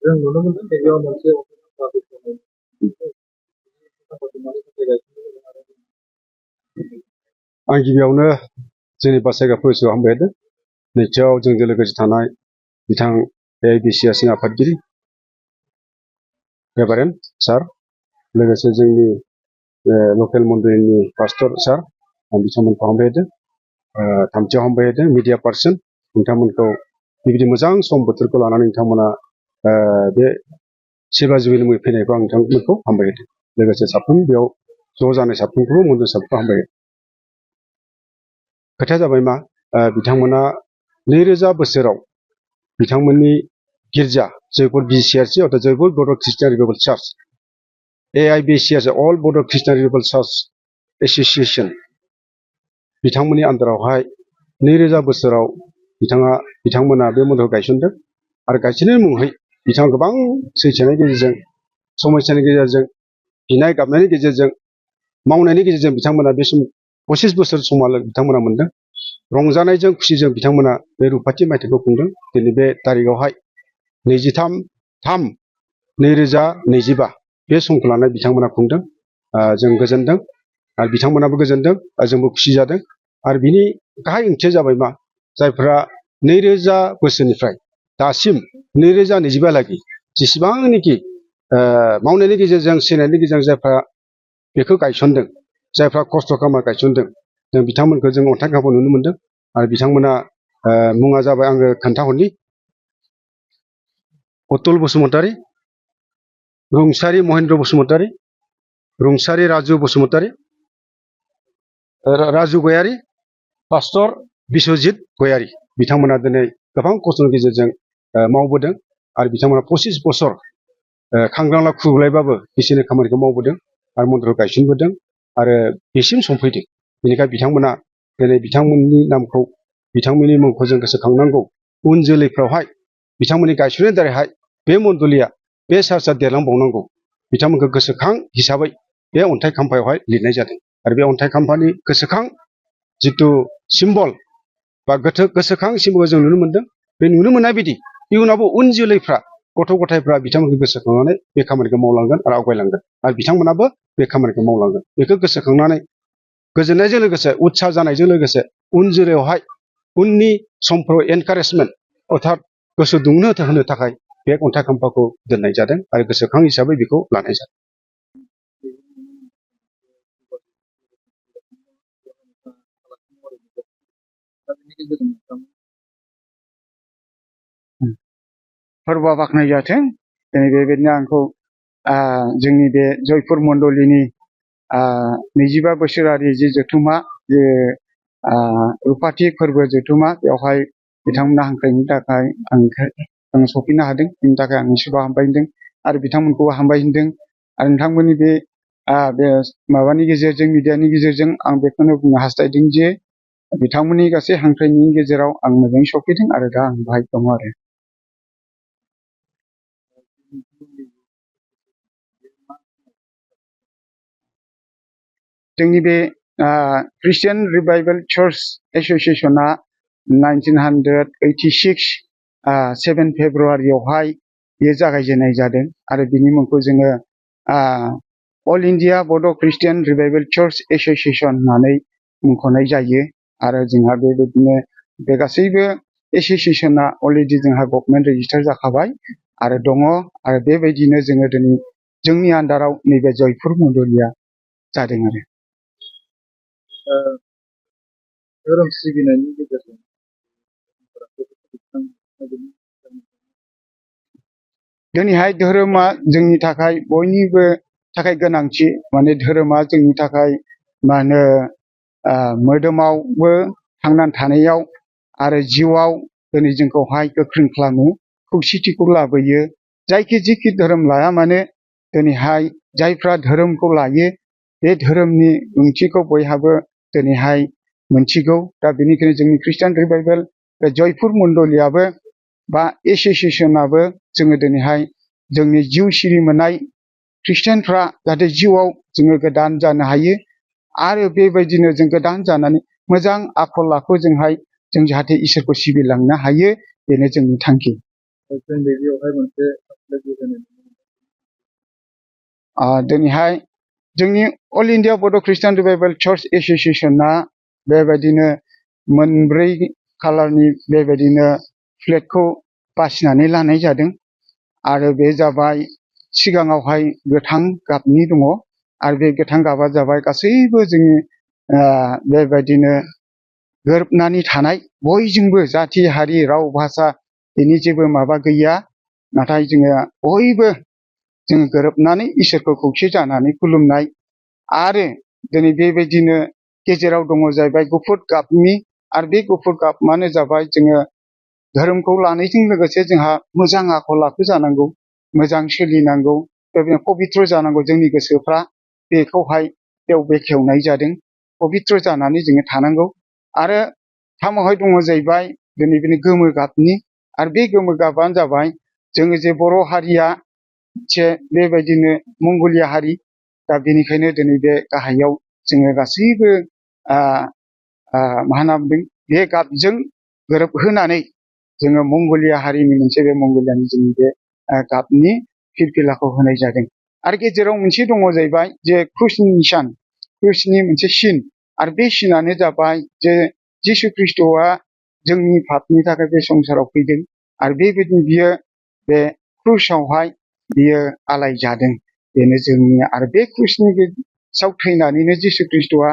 जों नुनो मोनदों बेयाव मोनसे आं गिबियावनो जोंनि बासायग्रा फरायसालियाव हामबाय होदों। नैथियाव जोंजों लोगोसे थानाय बिथां AIBC सिं आफादगिरि रेभारेन्ड सार, लोगोसे जोंनि लकेल मन्दिरनि पास्टर सार, आं बिथांमोनखौ हामबाय होदों। थामथियाव हामबाय होदों मिडिया पार्सन, नोंथांमोनखौ बेबायदि मोजां सम बोथोरखौ लानानै नोंथांमोना बे सेबा जिबिनि मुङै फैनायखौ आं नोंथांमोनखौ हामबाय होदों। लोगोसे साफ्रोम बेयाव ज' जानाय साफ्रोमखौबो मन्दिर साफ्रोमखौ हामबाय होदों। खोथाया जाबाय मा, बिथांमोना 2000 बोसोराव बिथांमोननि गिर्जा जयपुर BCRC अर्थात जयपुर बड' ख्रिस्टियान रिभाइभेल चार्च, AIBC अल बड' ख्रिस्टियान रिभाइभेल चार्च एस'सिएशन, बिथांमोननि आन्दारावहाय 2000 बोसोराव बिथांमोना बे मन्दिरखौ गायसनदों। आरो गायसननायनि मुङै बिथाङा गोबां सैसोनायनि गेजेरजों, समस्यानि गेजेरजों, बिनाय गाबनायनि गेजेरजों, मावनायनि गेजेरजों बिथांमोना बे सम 25 बोसोर समालागै बिथांमोना मोनदों। रंजानायजों खुसिजों बिथांमोना बे रुफाथि मायथाइखौ खुंदों। दिनै बे तारिखआवहाय 23/3/2025 बे समखौ लानानै बिथांमोना खुंदों। जों गोजोनदों आरो बिथांमोनाबो गोजोनदों आरो जोंबो खुसि जादों। आरो बिनि गाहाय ओंथिया जाबाय मा, जायफ्रा 2000 बोसोरनिफ्राय दासिम 2025 लागै जेसेबांनाखि मावनायनि गेजेरजों, सिनायनायनि गेजेरजों जायफ्रा बेखौ गायसनदों, जायफ्रा खस्थ' खालामना गायसनदों, जों बिथांमोनखौ जों अन्थाइ खाम्फायाव नुनो मोनदों। आरो बिथांमोना मुङा जाबाय, आङो खोन्थाहरनि: अतुल बसुमतारी, रुंसारि महेन्द्र बसुमतारी, रुंसारि राजु बसुमतारी, राजु गयारी, पास्टर बिस्वजित गयारी। बिथांमोना दिनै गोबां खस्थ'नि गेजेरजों मावबोदों आरो बिथांमोना 25 बोसोर खांग्रांला खुरलायबाबो बिसोरनि खामानिखौ मावबोदों आरो मन्दिरखौ गायसनबोदों आरो बेसिम सफैदों। बेनिखायनो बिथांमोना दिनै बिथांमोननि नामखौ, बिथांमोननि मुंखौ जों गोसोखांनांगौ। उन जोलैफ्रावहाय बिथांमोननि गायसननायनि दारैहाय बे मण्डलिया, बे चार्चआ देरलांबावनांगौ। बिथांमोनखौ गोसोखां हिसाबै बे अन्थाइ खाम्फायावहाय लिरनाय जादों। आरो बे अन्थाइ खाम्फानि गोसोखां जिथु सिम्बल बा गोसोखां सिम्बलखौ जों नुनो मोनदों। बे नुनो मोननाय बायदि इयुनावबो उन जोलैफ्रा, गथ' गथायफ्रा बिथांमोनखौ गोसोखांनानै बे खामानिखौ मावलांगोन आरो आवगायलांगोन आरो बिथांमोनाबो बे खामानिखौ मावलांगोन। बेखौ गोसोखांनानै गोजोननायजों लोगोसे, उत्साह जानायजों लोगोसे उन जोलैयावहाय उननि समफ्राव एनकारेजमेन्ट अर्थात गोसो दुंनो होनो थाखाय बे अन्थाइ खाम्फाखौ दोननाय जादों आरो गोसोखां हिसाबै बेखौ लानाय जादों। फोरबोआ बाख्नाय जाथों। दिनै बेबायदिनो आंखौ जोंनि बे जयपुर मण्डलिनि 25 बोसोरारि जि जथुम्मा, जे रुफाथि फोरबो जथुम्मा, बेवहाय बिथांमोना हांख्रायनायनि थाखाय आं सफैनो हादों। बिनि थाखाय आं इसोरखौ हामबाय होनदों आरो बिथांमोनखौबो हामबाय होनदों। आरो नोंथांमोननि बे माबानि गेजेरजों, मिडियानि गेजेरजों आं बेखौनो बुंनो हास्थायदों जे बिथांमोननि गासै हांख्रायनायनि गेजेराव आं मोजाङै सफैदों आरो दा आं बाहाय दङ आरो। जोंनि बे ख्रिस्टियान रिभाइभेल चार्च एस'सिएशना 1986 7 फेब्रुवारियावहाय बेयो जागायजेननाय जादों आरो बिनि मुंखौ जोङो अल इन्डिया बड' ख्रिस्टियान रिभाइभेल चार्च एस'सिएशन होननानै मुंख'नाय जायो। आरो जोंहा बेबायदिनो बे गासैबो एस'सिएशना अलरेडि जोंहा गभर्नमेन्ट रेजिस्टार जाखाबाय आरो दङ। आरो बेबायदिनो जोङो दिनै जोंनि आन्दाराव नैबे जयपुर मण्डलिया जादों आरो। धोरोम सिबिनायनि गेजेरजों दिनैहाय धोरोमा जोंनि थाखाय बयनिबो थाखाय गोनांथि। माने धोरोमा जोंनि थाखाय मा होनो मोदोमावबो थांनानै थानायाव आरो जिउआव दिनै जोंखौहाय गोख्रों खालामो, खौसेथिखौ लाबोयो। जिखि धोरोम लाया मानो दिनैहाय जायफ्रा धोरोमखौ लायो बे धोरोमनि ओंथिखौ बयहाबो दिनैहाय मोनथिगौ। दा बेनिखायनो जोंनि ख्रिस्टियान रिभाइभेल बे जयपुर मण्डलियाबो बा एस'सिएशनाबो जोङो दिनैहाय जोंनि जिउ सिरि मोननाय ख्रिस्टियानफ्रा जाहाथे जिउआव जोङो गोदान जानो हायो आरो बेबायदिनो जों गोदान जानानै मोजां आखल आखुजोंहाय जों जाहाथे इसोरखौ सिबिलांनो हायो, बेनो जोंनि थांखि। जों बेयावहाय मोनसे लोगो होनो दिनैहाय जोंनि अल इन्डिया बड' ख्रिस्टियान रिभाइभेल चार्च एस'सिएशना बेबायदिनो मोनब्रै कालारनि बेबायदिनो फ्लेगखौ बासिनानै लानाय जादों आरो बे जाबाय सिगाङावहाय गोथां गाबनि दङ आरो बे गोथां गाबा जाबाय गासैबो जोंनि बेबायदिनो गोरोबनानै थानाय बयजोंबो जाथि हारि राव भाषा बेनि जेबो माबा गैया नाथाय जोङो बयबो जोङो गोरोबनानै इसोरखौ खौसे जानानै खुलुमनाय आरो दिनै बेबायदिनो गेजेराव दङ जाहैबाय गुफुर गाबनि आरो बे गुफुर गाबानो जाबाय जोङो धोरोमखौ लानायजों लोगोसे जोंहा मोजां आखल आखु जानांगौ मोजां सोलिनांगौ बेबायदिनो पबित्र जानांगौ जोंनि गोसोफ्रा बेखौहाय बेयाव बेखेवनाय जादों पबित्र जानानै जोङो थानांगौ आरो थामावहाय दङ जाहैबाय दिनै बेनि गोमो गाबनि आरो बे गोमो गाबानो जाबाय जोङो जे बर' हारिया मोनसे बेबायदिनो मंगलिया हारि दा बेनिखायनो दिनै बे गाहायाव जोङो गासैबो मा होनना बुंदों बे गाबजों गोरोबहोनानै जोङो मंगलिया हारिनि मोनसे बे मंगलियानि जोंनि बे गाबनि फिरफिलाखौ होनाय जादों आरो गेजेराव मोनसे दङ जाहैबाय जे क्रुसनि निशान क्रुसनि मोनसे सिन आरो बे सिनानो जाबाय जे जिसु ख्रिस्ट'आ जोंनि पापनि थाखाय बे संसाराव फैदों आरो बेबायदिनो बियो बे क्रुसावहाय बियो आलाय जादों बेनो जोंनि आरो बे क्रुसनि सायाव थैनानैनो जिसु ख्रिस्ट'आ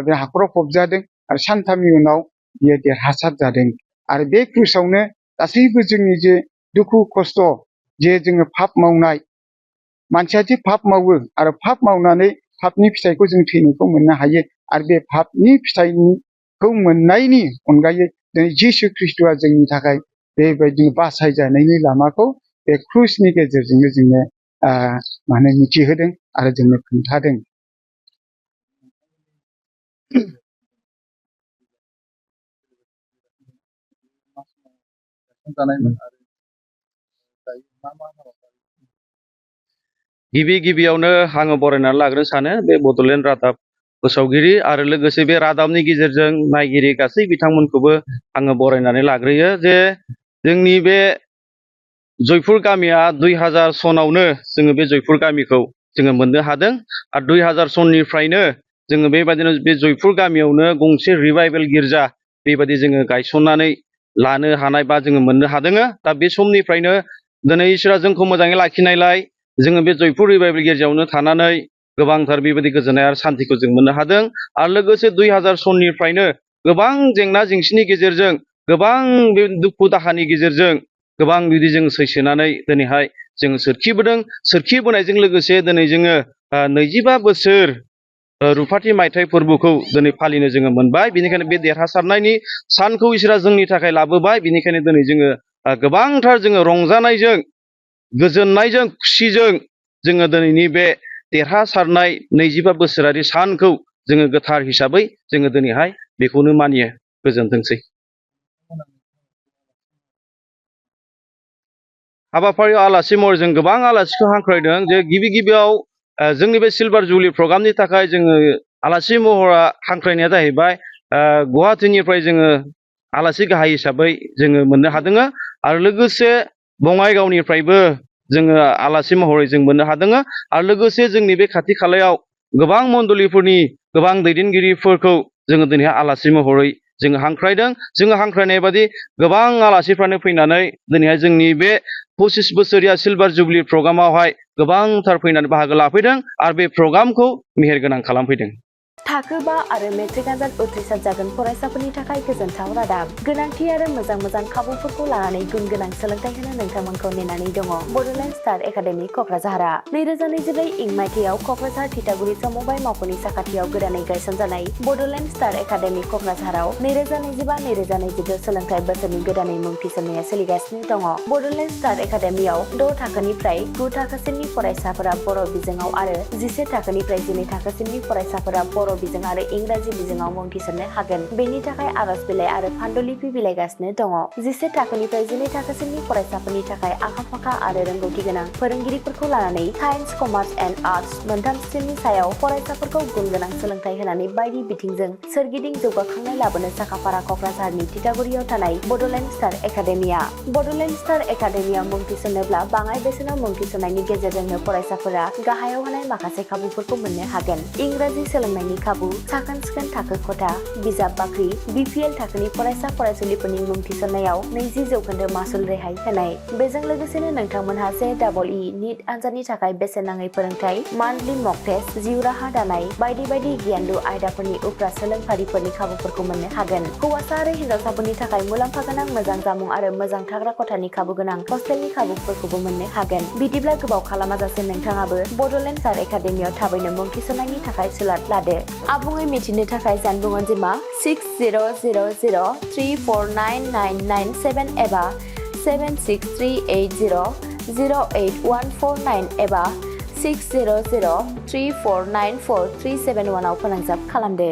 बे हाखराव फबजादों आरो सानथामनि उनाव बियो देरहासार जादों आरो बे क्रुसावनो गासैबो जोंनि जे दुखु खस्थ' जे जोङो पाप मावनाय मानसिया जे पाप मावो आरो पाप मावनानै पापनि फिथाइखौ जों थैनायखौ मोननो हायो आरो बे पापनि फिथाइखौ मोननायनि अनगायै दिनै जिसु ख्रिस्ट'आ जोंनि थाखाय बेबायदिनो बासायजानायनि लामाखौ बे क्रुसनि गेजेरजोंनो जोंनो माने मिथिहोदों आरो जोंनो खोन्थादों गिबियावनो आङो बरायनानै लाग्रोनो सानो बे बड'लेण्ड रादाब फोसावगिरि आरो लोगोसे बे रादाबनि गेजेरजों नायगिरि गासै बिथांमोनखौबो आङो बरायनानै लाग्रोयो जे जोंनि बे जयपुर गामिया 2000 सनावनो जोङो बे जयपुर गामिखौ जोङो मोननो हादों आरो 2000 सननिफ्रायनो जोङो बेबायदिनो बे जयपुर गामियावनो गंसे रिभाइभेल गिर्जा बेबायदि जोङो गायसननानै लानो हानाय बा जोङो मोननो हादों दा बे समनिफ्रायनो दिनै इसोरा जोंखौ मोजाङै लाखिनायलाय जोङो बे जयपुर रिभाइभेल गिर्जायावनो थानानै गोबांथार बेबायदि गोजोननाय आरो सान्तिखौ जों मोननो हादों आरो लोगोसे 2000 सननिफ्रायनो गोबां जेंना जेंसिनि गेजेरजों गोबां बे दुखु दाहानि गेजेरजों गोबां बिदि जों सैसोनानै दिनैहाय जों सोरखिबोनायजों लोगोसे दिनै जोङो 25 बोसोर रुफाथि मायथाइ फोरबोखौ दिनै फालिनो जोङो मोनबाय बेनिखायनो बे देरहासारनायनि सानखौ इसोरा जोंनि थाखाय लाबोबाय बेनिखायनो दिनै जोङो गोबांथार जोङो रंजानायजों गोजोननायजों खुसिजों जोङो दिनैनि बे देरहासारनाय 25 बोसोरारि सानखौ जोङो गोथार हिसाबै जोङो दिनैहाय बेखौनो मानियो गोजोनथोंसै हाबाफारियाव आलासि महरै जों गोबां आलासिखौ हांख्रायदों जे गिबियाव जोंनि बे सिलभार जुबलि प्रग्रामनि थाखाय जोङो आलासि महरा हांख्रायनाया जाहैबाय गुवाहाटीनिफ्राय जोङो आलासि गाहाय हिसाबै जोङो मोननो हादों आरो लोगोसे बङाइगावनिफ्रायबो जोङो आलासि महरै जों मोननो हादों आरो लोगोसे जोंनि बे खाथि खालायाव गोबां मण्डलिफोरनि गोबां दैदेनगिरिफोरखौ जोङो दिनैहाय आलासि महरै जोङो हांख्रायदों जोङो हांख्रायनाय बादि गोबां आलासिफ्रानो फैनानै दिनैहाय जोंनि बे 25 बोसोरिया सिलभार जुबलि प्रग्रामावहाय गोबांथार फैनानै बाहागो लाफैदों आरो बे प्रग्रामखौ मेहेरगोनां खालामफैदों थाखो 5 आरो मेट्रिक आनजाद उथ्रिसार जागोन फरायसाफोरनि थाखाय गोजोनथाव रादाब गोनांथि आरो मोजां खाबुफोरखौ लानानै गुन गोनां सोलोंथाइ होनो नोंथांमोनखौ नेनानै दङ बड'लेण्ड स्टार एकाडेमि क'क्राझारआ 2024 इं मायथाइयाव क'क्राझार थिथागुरि समबाय मावख'नि साखाथियाव गोदानै गायसनजानाय बड'लेण्ड स्टार एकाडेमि क'क्राझाराव 2025-2026 सोलोंथाइ बोसोरनि गोदानै मुं थिसननाया सोलिगासिनो दङ बड'लेण्ड स्टार एकाडेमियाव 6 थाखोनिफ्राय 9 थाखोसिमनि फरायसाफोरा बर' बिजोङाव आरो 11 थाखोनिफ्राय 12 थाखोसिमनि फरायसाफोरा बर' बर' बिजों आरो इंराजि बिजोङाव मुं थिसननो हागोन। बेनि थाखाय आर'ज बिलाइ आरो फान्डुलिपि बिलाइगासिनो दङ। 11 थाखोनिफ्राय 12 थाखोसिमनि फरायसाफोरनि थाखाय आखा-फाखा आरो रोंगौथि गोनां फोरोंगिरिफोरखौ लानानै साइन्स, कमार्स एन्ड आर्टस मोनथाम स्ट्रिमनि सायाव फरायसाफोरखौ गुन गोनां सोलोंथाइ होनानै बायदि बिथिंजों सोरगिदिं जौगाखांनाय लाबोनो साखाफारा क'क्राझारनि तितागुरियाव थानाय बड'लेण्ड स्टार एकाडेमिया। बड'लेण्ड स्टार एकाडेमियाव मुं थिसननोब्ला बाङाइ बेसेनाव मुं थिसननायनि गेजेरजोंनो फरायसाफोरा गाहायाव होनाय माखासे खाबुफोरखौ मोननो हागोन। इंराजि सोलोंनायनि खाबु, साखोन-सिखोन थाखो खथा, बिजाब बाख्रि, BPL थाखोनि फरायसा फरायसुलिफोरनि मुं थिसननायाव 20% मासुल रेहाय होनाय। बेजों लोगोसेनो नोंथांमोनहा JEE नीट आनजादनि थाखाय बेसेन नाङै फोरोंथाय, मान्थलि मक टेस्ट, जिउ राहा दानाय बायदि बायदि गियानलु आयदाफोरनि उफ्रा सोलोंफारिफोरनि खाबुफोरखौ मोननो हागोन। हौवासा आरो हिन्जावसाफोरनि थाखाय मुलाम्फा गोनां मोजां जामुं आरो मोजां थाग्रा खथानि खाबु गोनां हस्टेलनि खाबुफोरखौबो मोननो हागोन। बिदिब्ला गोबाव खालामाजासे नोंथाङाबो बड'लेण्ड स्टार एकाडेमियाव थाबैनो मुं थिसननायनि थाखाय सुलाद लादो। आबुङै मिथिनो थाखाय जानबुं अनजिमा 6000349997 एबा 7638008149 एबा 6003494371 आव फोनांजाब खालामदो।